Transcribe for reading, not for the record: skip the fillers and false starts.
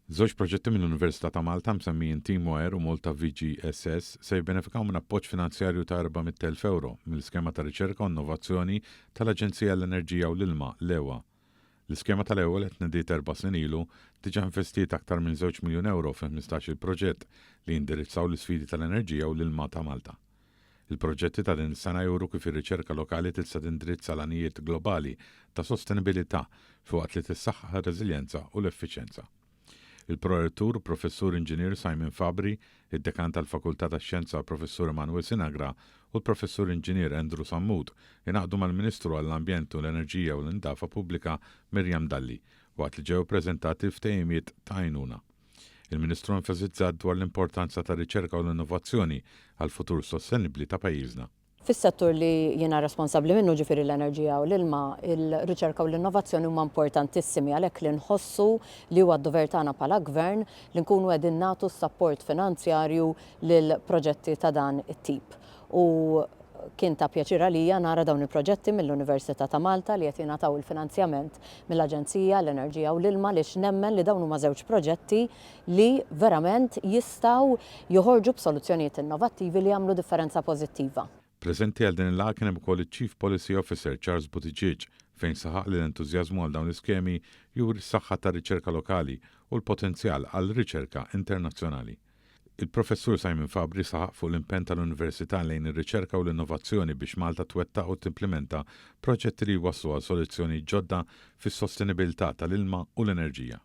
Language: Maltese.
Żewġ proġetti mill-Università ta' Malta msemmijin TeamWire u Malta VGSS se jibbenefikaw minn appoġġ finanzjarju ta' 400,000 ewro mill-Iskema ta' Riċerka u Innovazzjoni tal-Aġenzija għall-Enerġija u l-Ilma, l-EWA. L-iskema tal-EWA li tnediet erba' snin ilu diġà investiet aktar minn żewġ miljun ewro fi 15-il proġett li jindirizzaw l-isfidi tal-enerġija u l-ilma ta' Malta. Il-proġetti ta' din is-sena juru kif ir-riċerka lokali tista' tindirizza l-għanijiet globali ta' sostenibilità filwaqt li tissaħħaħ ir-reżiljenza u l-effiċjenza. Il-Prorettur Professur Inġinier Simon Fabri, id-Dekan tal-Fakultà tax-Xjenza Professur Emanuel Sinagra u l-Professur Inġinier Andrew Sammut ingħaqdu mal-Ministru għall-Ambjent u l-Enerġija u l-Indafa Pubblika Miriam Dalli waqt li ġew ippreżentati l-ftehimiet ta' għajnuna. Il-Ministru enfasizzat dwar l-importanza tar-riċerka u l-innovazzjoni għall-futur sostenibbli ta' pajjiżna. Fis-settur li jiena responsabbli minnu, ġifieri l-enerġija u l-ilma, il-riċerka u l-innovazzjoni huma importantissimi għalhekk li nħossu li huwa d-dover tagħna bħala Gvern li nkunu qegħdin nagħtu s-sapport finanzjarju lil proġetti ta' dan it-tip. U kien ta' pjaċir għalija nara dawn il-proġetti mill-Università ta' Malta li qed jingħataw il-finanzjament mill-Aġenzija għall-Enerġija u l-Ilma għaliex nemmen li dawn huma żewġ proġetti li verament jistgħu joħorġu b'soluzzjonijiet innovattivi li jagħmlu differenza pożittiva. Preżenti għal din il-laqgħa kien hemm ukoll iċ-Chief Policy Officer Charles Buttigieg fejn saħaq li l-entużjażmu għal dawn l-iskemi juri s-saħħa tar-riċerka lokali u l-potenzjal għal riċerka internazzjonali. Il-Professur Simon Fabri saħaq fuq l-impenn tal-Università lejn ir-riċerka u l-innovazzjoni biex Malta twettaq u timplimenta proġetti li jwasslu għal soluzzjonijiet ġodda fis-sostenibilità tal-ilma u l-enerġija.